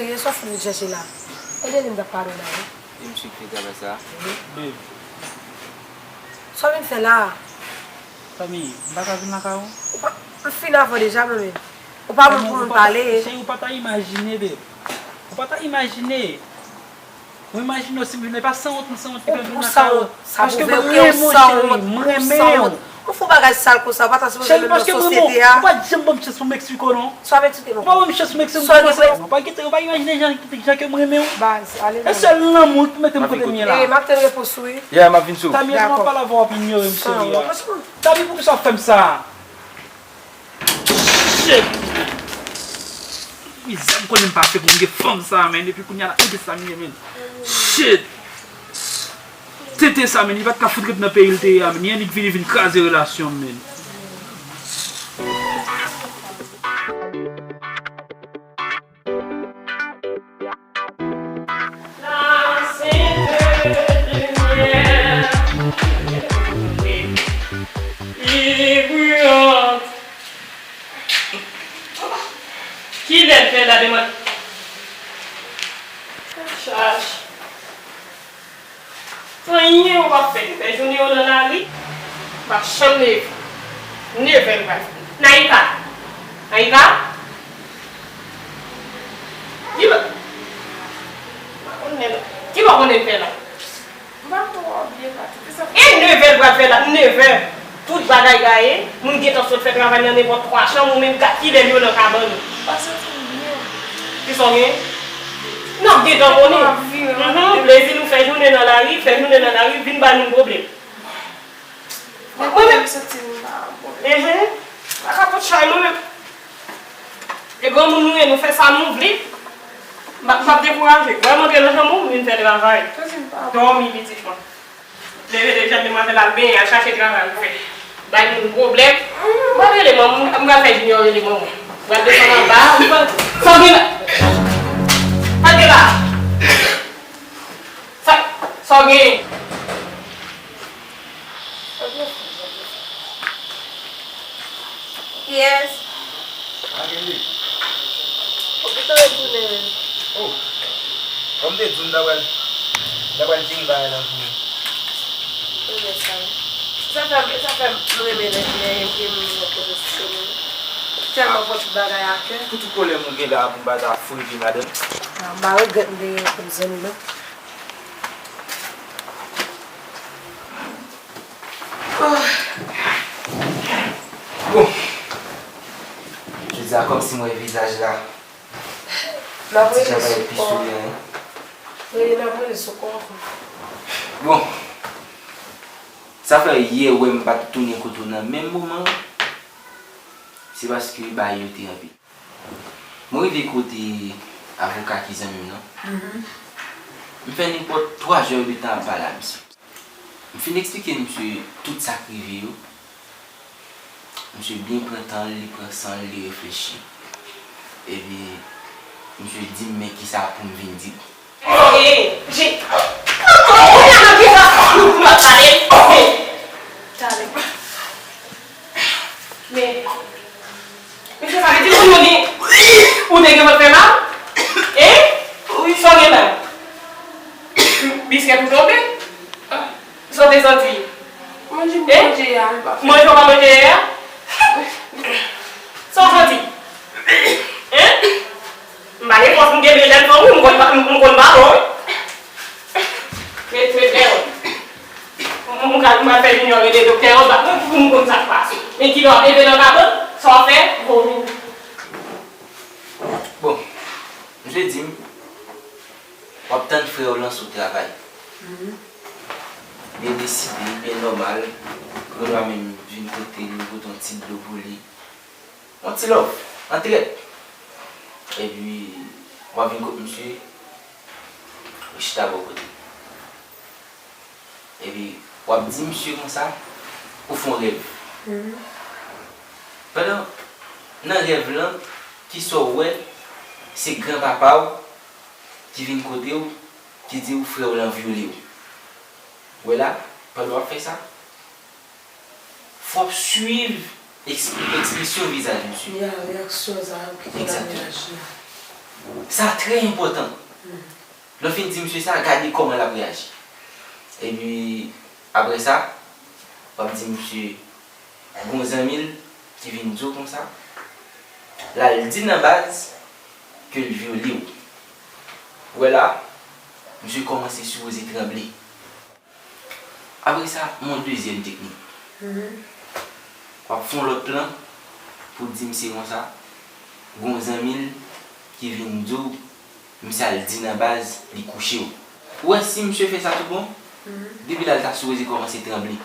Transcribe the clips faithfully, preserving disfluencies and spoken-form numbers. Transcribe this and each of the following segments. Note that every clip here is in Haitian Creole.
Sa w fin vin chèche la? Kote li m t ap pale w la, wi? E misye ki fè travay sa a? Babe. Sa w vin fè la a? Fanmi, m pa ka vin lakay ou? Ou pa, m fin avè w deja, mwen menm. Ou pa bon pou moun pale. Cheri, ou pa ta imajine, babe. Ou pa ta imajine. Mwen imajine w si m vin, e pa sanwont, m sanwont ki fè m vin lakay ou. Paske mwen renmen w, cheri, m renmen w. Ou fè bagay sal konsa, ou pa ta sipoze menm nan sosyete a. Cheri, paske mwen renmen w, ou pa t janm ban m chans pou m eksplike w, non. Sa w ap eksplike m ankò? Ou pa ban m chans pou m eksplike w, ou pa kite, ou pa imajine jan, jan ke m renmen w. Baz, ale non. E sèl lanmou ki mete m kote m ye la. M ap tann repons ou, wi. Yeah, m ap vin sou. Tami, èske m ap pale avè w, w ap inyore m, cheri a? Tami, poukisa w fè m sa? Shit! Mizè m konnen m pase pou m gen fanm sa a, men. Epi kounye a la, gade sa m ye, men. Shit! Tenten sa, men. Li pa t ka fout ret nan peyi l te ye a, men. Li annik vini vin kraze relasyon m, men. La sainte lumière est brillante. Kilè l fè la demen? Chaj. Anyen ou p ap fè. Fè jounen yo nan lari, m pa janm leve. Nevè l pral fè. Naïka! Naïka! Kilè, kilè w konnen fè la? M pa twò byen, Patrick. E nevè l pral fè la, nevè. Tout bagay gaye, moun gentan sot fè travay nan nenpòt twa chanm, ou menm gad kilè l yo nan kabann ou. M pa santi m byen. Kisa w gen? N ap gentan konnen. M ap viv. Mhm, plezi nou fè jounen nan lari, fè jounen nan lari, vin bay moun pwoblèm. Mwen menm. M santi m pa bon. Mhm. Pa ka pot chay mwen menm. E granmoun nou ye, nou fè sa nou vle. M ap, m ap dekouraje. Wè m antre nan chanm ou, m vin fè travay. Santi m pa bon. Dòmi pitit mwen. Leve deja, demwazèl al benyen, al chache travay pou fè. Bay moun pwoblèm. Mwen rele manman, m pral fè Junior rele manman. Pral desann anba, m pral. Sa w gen la? Sa w gen la? Sa, sa w gen? Kiyès? Makendy. Ou gentan retounen menm. Oh. Kòm m te di w, m ta pral, m ta pral fini bagay la pou ou. Ou wè sa. Sa fè, sa fè m renmen lè, lè, lè m wè kote sou chemen. Tèlman pran tout bagay a kè. Pou tout pwoblèm ou gen la, pou m pa ta foure pye madanm. Ah, m pa regrèt m te gen kòm zanmi, non. Bon. Jodi a, kòmsi m wè vizaj la. Ti jan parèt pi souriyan, wi. Wi, n ap rele sou kò. Bon. Sa fè yè wè m pa t tounen kote w nan menm moman. Se paske bagay yo te anpil. Mwen rive kote avoka ki zanmi m nan. Mhm. M fè nenpòt twa zè de tan ap pale a misye. M fin eksplike misye tout sa k rive yo. Misye byen pran tan l, li pran san l, li reflechi. Epi, misye di m men kisa pou m vin di. Sa w genyen? Je, kounye a nan kisa nou pou m ap pale? Men, tale. Men, mesye, sa vle di ou, ou te gen vant fè mal? Hein? Wi. Sa w gen la? Biskèt ou tonbe? Sa w te santi? Manje m manje yè a, li pa fè. Manje w pa manje yè a? Sa w santi? Hein? M pa gen fòs m kenbe jèn fanm, wi, m konn pa, m, m konn pa bon, wi. Met, met dèyè w. M, m ka, m ka fè Junior rele doktè anba, wi, pou m konn sa k pase. Men kilè w ap leve nan kabann, sa w ap fè? Vomi. Bon, misye di m, w ap tann frè w lan sou travay. Mhm. Byen deside, byen nòmal. Renoir menm vin kote li, pote yon ti dlo pou li. Yon ti love, antrèd. Epi, w ap vin kot misye, ou chita bò kote. Epi, w ap di misye konsa, ou fè yon rèv. Mhm. Pandan, nan rèv lan, kisa w wè, se granpapa w ki vin kote w, ki di w frè w lan vyole w. Wè la, pandan w ap fè sa, fò w swiv eks-, ekspresyon vizaj misye. Ya, reyaksyon sa yo ki te nan reyaji a. Sa trè enpòtan. Lè w fin di misye sa, gade kòman l ap reyaji. Epi, apre sa, w ap di misye, gon zanmi l ki vin di w konsa, l al di nan baz ke l vyole w. Ou wè la, misye kòmanse sipoze tranble. Apre sa, yon dezyèm teknik. W ap fè yon lòt plan pou w di misye konsa, gon zanmi l ki vin di w, misye al di nan baz, li kouche w. Ou wè si misye fè sa tout bon, depi la l ta sipoze kòmanse tranble.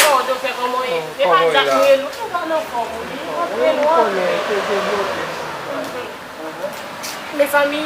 Oh, doktè, kòman w ye? E pa dat mwen, nou pa nan fòm, wi. Mezanmi,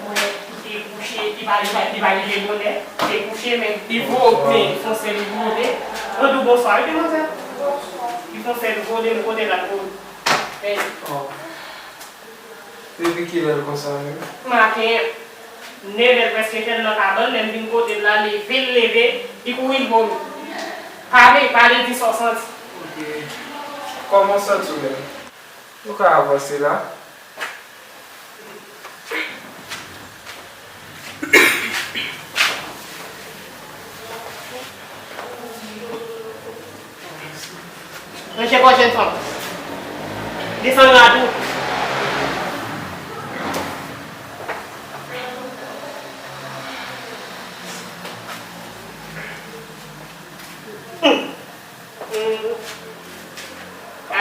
mwen te kouche, li pa, li pa, li pa leve bonè, te kouche, men li vole, li fon sèl vole. Mwen di w bonswa, wi, demoiselle. Li fon sèl vole, men kote l al vole. Men, oh. Depi kilè l konsa menm? Maten, nevè l prèske fè l nan kabann, lè m vin kote l la, leve l leve, li kouri l vomi. Pa vle, pa vle di sa w santi. Ok. Kòman w santi w menm? Nou ka avanse la. Monchè, kò jèn fanm. Desann rad ou. Hmm. Hmm.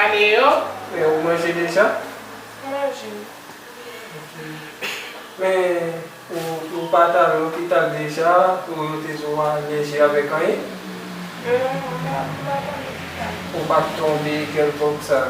Ale yo. Men ou manje deja? Manje. Men, ou, ou pa t al lopital deja pou yo te di w alèji avèk anyen? Non, m pa, m pa t al lopital. Ou pa t tonbe kèlkonk sa?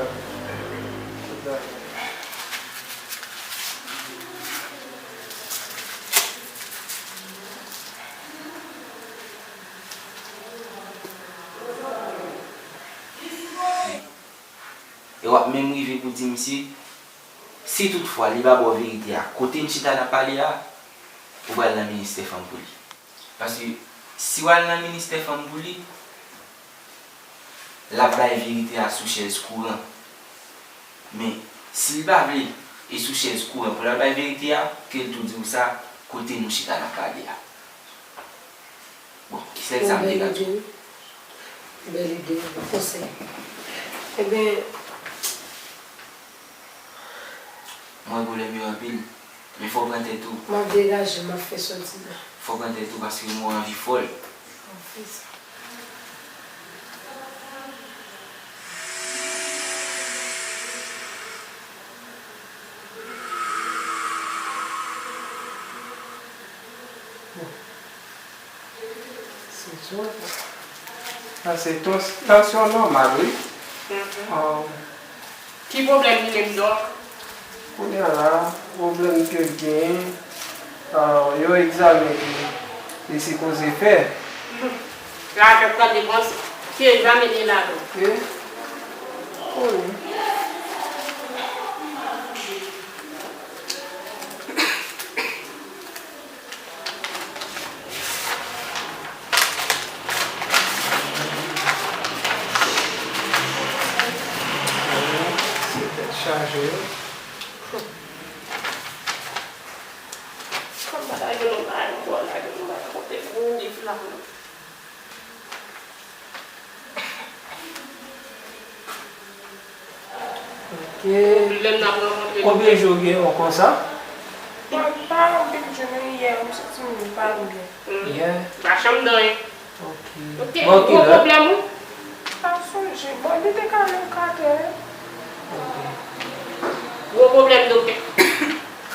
E w ap menm rive pou di misye, si toutfwa li pa ba w verite a, kote n chita n ap pale a, ou pral nan ministè fanm pou li. Paske si w al nan ministè fanm pou li, l ap bay verite a sou chèz kouran. Men, si l pa vle, e sou chèz kouran pou l al bay verite a, ke l tou di w sa, kote nou chita n ap pale a. Bon, e sèl sa m te ka di w. Bèl ide, bèl ide, bon konsèy. Ebyen, mwen pwoblèm yo anpil, men fò w pran tèt ou. M ap degaje m, m ap fè sòti la. Fò w pran tèt ou paske mwen anvi fòl. M ap fè sa. Se twòp. Sa se tans-, tansyon nòmal, wi. Mhm. Ki pwoblèm li menm, dòk? Kounye a la, pwoblèm ke l genyen, ah, yon egzamen li, li sipoze fè. Mhm. Lajan pral depanse. Ki egzamen li la, dòk? E? Konnen. Se tèt chaje wi. Kòm bagay yo, nou pa yon bò la, nou pa kote gwo liv la. Ok. Lè n ap rankontre nou. Konbyen jou w gen yon konsa? Mwen pa anpil jou, men yè, m santi m pa byen. Yè? M pa janm dòmi. Ok. Bon, ki lè? Gwo pwoblèm ou? Pa sonje. Bon, li te ka nan katrè. Ok. Gwo pwoblèm, doktè.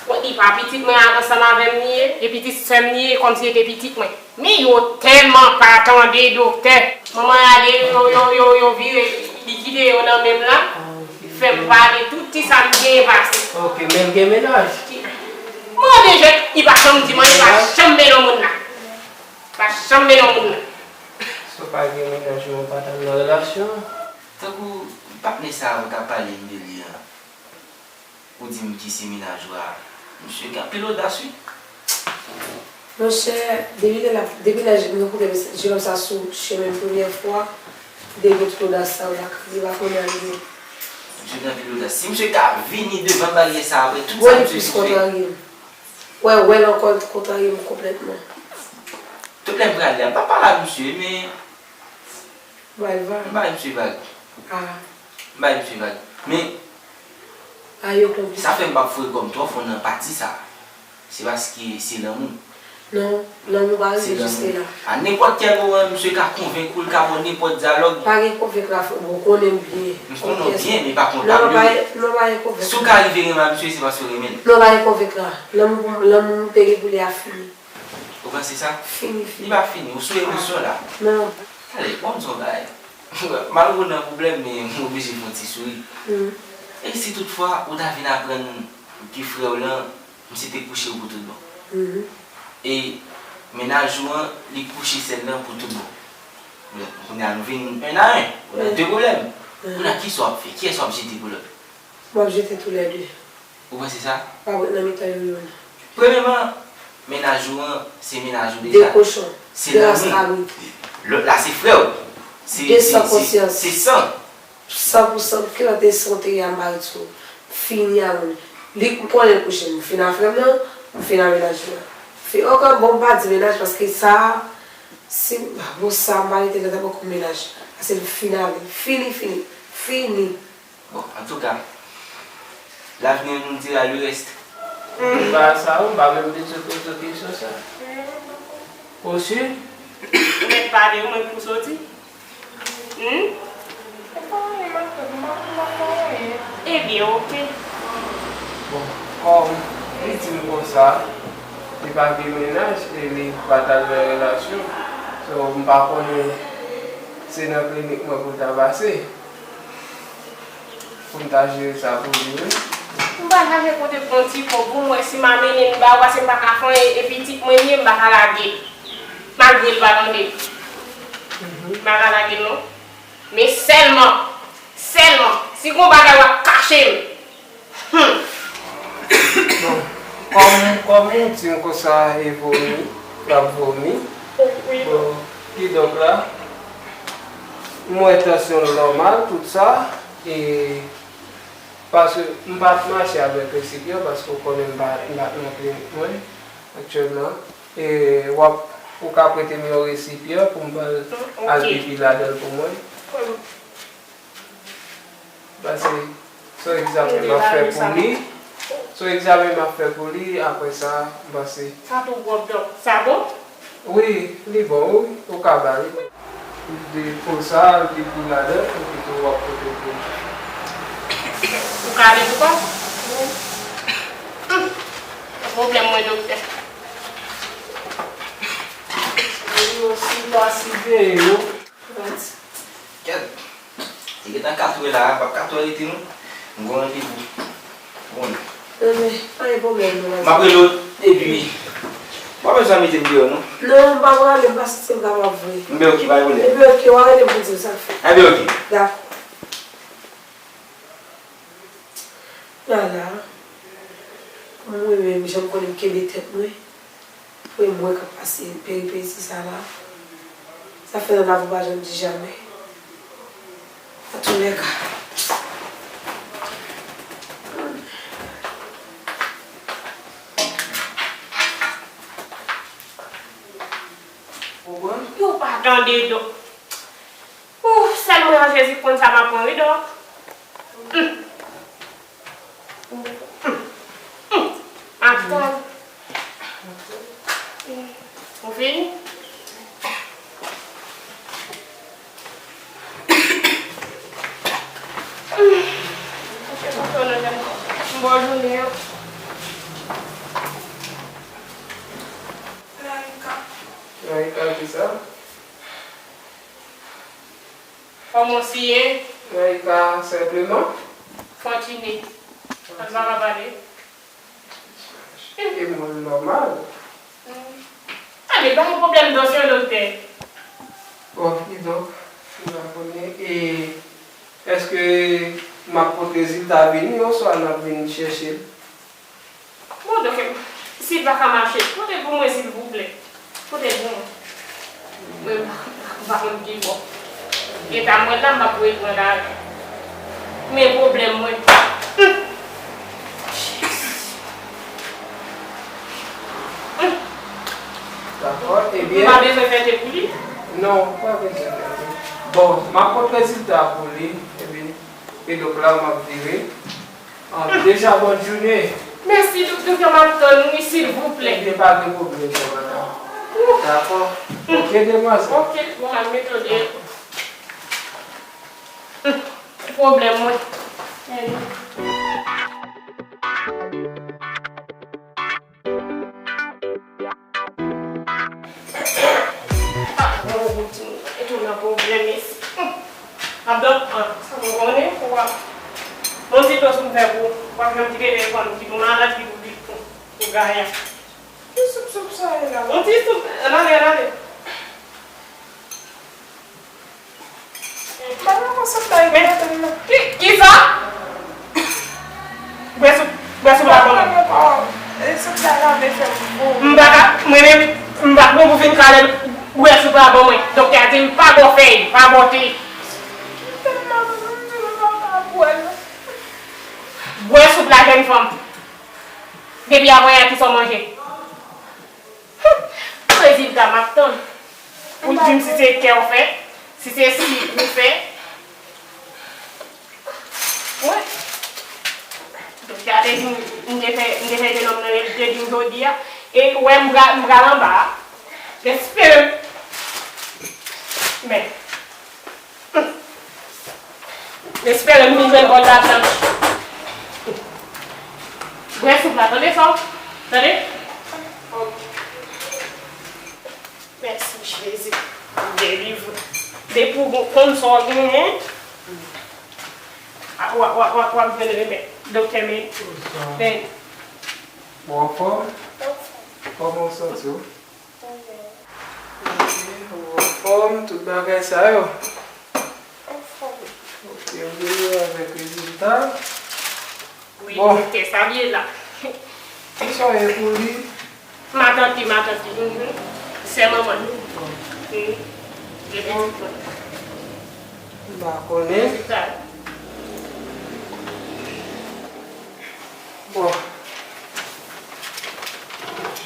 Bon, li pa pitit mwen ansanm avè m li ye, e pitit sè m li ye, kòmsi se te pitit mwen. Men yo tèlman pa tande doktè. Manman ale, yo, yo, yo, yo vire, li kite yo nan men m la. Ah, ok. Fè m pale tout ti sa m genyen pase. Ok, men l gen mennaj? Mande Jèk, li pa janm di m anyen, li pa janm mennen yon moun la. Li pa janm mennen yon moun la. Si w pa gen mennaj, men w pa t al nan relasyon an. Tankou patnè sa a ou t ap pale m de li an, ou di m ki se mennaj ou a, misye gen anpil odas, wi. Monchè, depi lè l ap, depi lè m rankontre jenòm sa sou chemen m premyè fwa, li te gen tout odas sa yo lakay li, li pa konnen anyen. Misye gen anpil odas. Si misye ka vini devan baryè sa a, apre tout sa misye fin fè. Wè, li plis kontrarye m. Wè, wè l ankò, l kontrarye m konplètman. Tout lè m prale a, m pa pale ak misye, men Bay vag. M bay misye vag. Ah. M bay misye vag. Men, ah, yo konplis. Sa fè m p ap foure kò m twò fon nan pati sa. Se paske se lanmou. Non, lanmou pa rive jis la. A nenpòt kèl moman, misye ka konvenk ou, l ka ba w nenpòt dyalòg. Pa gen konvenk la, frè, bon, ou konnen m byen. M konnen w byen, men pa konn pa gen, non, pa gen konvenk. Si w ka rive renmen ak misye, se paske w renmen l. Non, pa gen konvenk la. Lanmou, lanmou m te gen pou li a fini. Ou panse sa? Fini, fini. Li pa fini, ou sou emosyon la. Non. Ale, ban m di w yon bagay. Malgre w nan pwoblèm, men m oblije fè yon ti souri. E si toutfwa ou ta vin aprann ke frè w lan, misye te kouche w pou tout bon. E mennaj ou an, li kouche sè l lan pou tout bon. Bon, kounye a nou vin en a en, ou nan de pwoblèm. Kounye a kisa w ap fè? Kiyès w ap jete pou lòt? M ap jete toulède. Ou panse sa? Pa ret nan mitan yo youn. Premyèman, mennaj ou an, se mennaj ou deja. De kochon, de ras kabrit. Lòt la se frè w. De san konsyans. Se san. San pou san, kilòt e san w te ye a m pa ret sou ou. Fini a moun. Li, m konnen l kouche m. M fin a frè m nan, m fin a mennaj ou an. Fi, ok, bon, m pa di mennaj paske sa, si, bon, sa, m pa rete nan tankou mennaj. Paske l fin avè l. Fini, fini. Fini. Bon, antouka, l'avenir nous dira le reste. Ba sa, ou pa menm bezwen poze w kesyon sa. Ou si? Ou mèt pale, ou mèt pou soti. Hmm? Ebyen, ok. Bon, kòm li di m konsa, li pa gen mennaj e li pa t al nan relasyon. So, m pa konnen se nan klinik mwen pou l ta pase. Pou m ta jere sa pou li, wi. M pa chache kote pran ti kòb pou m wè si m a mennen l ba ou, paske m pa ka fè anyen, e pitit mwen li ye, m pa ka lage l. Malgre l pa tande. M pa ka lage l, non. Men sèlman, sèlman, si gon bagay w ap kache m. Hmm. Bon, kòm, kòm ou di m konsa e vomi, l ap vomi. Wi. Bon, kidonk la, m wè tansyon l nòmal, tout sa, e Paske m pa t mache avèk resipyan, paske w konnen m pa, m pa t nan klinik mwen aktyèlman. E w ap, ou ka prete m yon resipyan pou m al, al pipi ladan l pou mwen. Paske se yon egzamen m ap fè pou li. Se yon egzamen m ap fè pou li, apre sa, m panse. Sa tou gwòp, dòk. Sa bon? Wi, li bon, wi. Ou ka ba li. Li di pou sa, li pou ladan, epi tou w ap pote pou li. Ou ka ale pou kò w? Wi. Humm. Pwoblèm mwen, doktè. Yo, si pa siveye yo. Kèt. Li gentan katouè la, p ap katouè rete non. M gon randevou. Bon. Non, men, pa gen pwoblèm non. M ap rele w, epi, ou pa bezwen mete m deyò non. Non, m pa prale, m pa santi m kapab vre. Enben, ok, pa gen pwoblèm. Enben, ok, w a rele m pou di m sa k fèt. Enben, ok. Dakò. Lala, mwen menm, jan m konnen m kenbe tèt mwen. Pou e mwen k ap pase peripesi sa la. Sa fè nan lavi w pa janm di jamè. Antoulèka. Ou konprann? Yo pa tande, dòk. Ou, sèl mwen an Jezi k konn sa m ap pran, wi, dòk. Hum. Hum. Hum. Hum. M ap tann. Ou fini? Hum. M ba w jounen an. Larika. Larika, kisa? Kòman w siye? Larika, senpleman. Kontinye. Sa n pa ka pale. E mwen nòmal. Tande, pa gen pwoblèm non, sè doktè. Bon, kidonk, m pa konnen. E èske m ap pote rezilta vini oswa n ap vin chèche l? Bon, doktè, si l pa ka mache, pote l pou mwen, silvouplè. Pote l pou mwen. Mwen, m pa konn ki bò. Eta mwen la, m ap reprann la. Men pwoblèm mwen. Dakò, ebyen. M pa bezwen fè te pou li? Non, pa bezwen fè te. Bon, m ap pote rezilta pou li, epi, e donk la, m ap vire. Ah, deja, bonne journée. Mèsi, doktè, m ap tann ou, wi, silvouplè. Ebyen, pa gen pwoblèm, non, madanm. Dakò. Ok, demwazèl. Ok, bon, al mete w dèyè. Pwoblèm mwen. Ah, bon, bon, timoun, e tou nan pwoblèm isi. Abdon, ah, sa m konnen, ou ap. Bon, ti dlo sou m fè pou ou. W ap janm kite telefòn ou, ki pou malad, ki pou, pou, pou gaya. Ki soup, soup sa ye la? Yon ti soup, ann ale, ann ale. Ba m yon sòt la, men, ki, ki sa? Bwè soup, bwè soup la ban mwen. E sòt la lave fè m vo. M pa ka, mwen menm, m pa t bon pou fin kale bwè soup la ban mwen. Doktè a di m pa bò fèy, pa bò te. M tèlman vo, m di m pa ka bwè l. Bwè soup la, jèn fanm. Depi avanyè a, kisa w manje? Rezilta m ap tann. Pou l di m si se kè w fè, si se sik ou fè. Wi. Doktè a te di m, m te fè, m te fè jenòm nan, li te di m jodi a. E ou wè m pral, m pral anba a. Espere m. Men. M espere m vin jwenn bòl ladan. Bwè soup la, tande sa? Tande? Ok. Mèsi, Jezi. Delivre. Depi w konn sa w genyen, a, w ap, w ap, w ap, w ap jwenn remèd. Doktè, men, men. Ou anfòm? Kòman w santi w? Ok, ou anfòm, tout bagay sa yo? Anfòm. Ok, ou vini avèk rezilta? Wi, bon. Doktè, sa m ye la. Kisa w ye pou li? Matant li, matant li. Mhm. Sè manman l. Mhm. Epi bon. M pa konnen. Rezilta. Bon.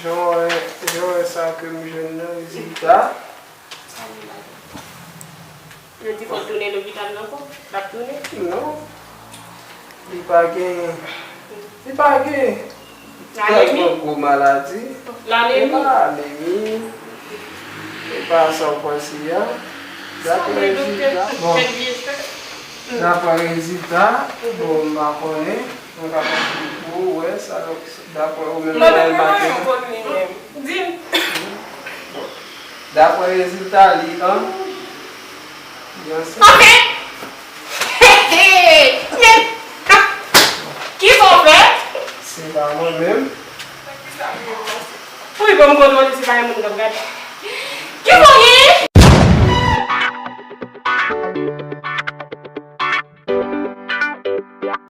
Jan w wè, jan w wè sa ke m jwenn nan, rezilta. Yo di fò l tounen lopital nan ankò. L ap tounen? Non. Li pa gen, li pa gen tèlman gwo maladi. Anemi. E pa anemi. E pa sa w panse a. Dapre rezilta, bon. Dapre rezilta, bon, m pa konnen. Mwen ka konprann pou ou wè sa, dapre ou menm, Noël Martin. Di m. Dapre rezilta li an, li ansent. Anfen! Men, kisa w fè? Se pa mwen menm. Wi, bon, m konnen se pa yon moun k ap gade. Kisa w genyen?